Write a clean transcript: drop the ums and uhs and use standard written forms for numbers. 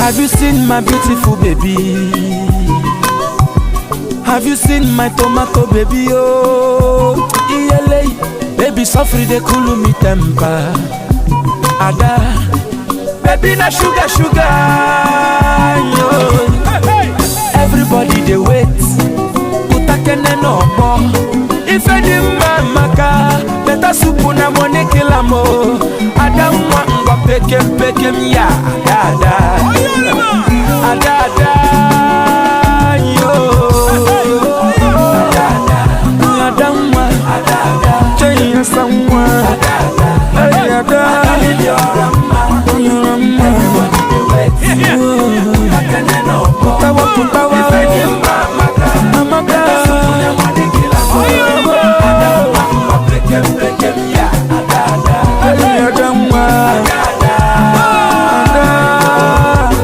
Have you seen my beautiful baby? Have you seen my tomato baby? Oh, iyele, baby suffer dey cool me temper. Ada, baby na sugar sugar. Yo. Everybody dey wait. Utakene n'ọgbọ. Ife dị mma maka better soup na money kill am o. Ada nwa ngwa pekem pekem ya ada ada.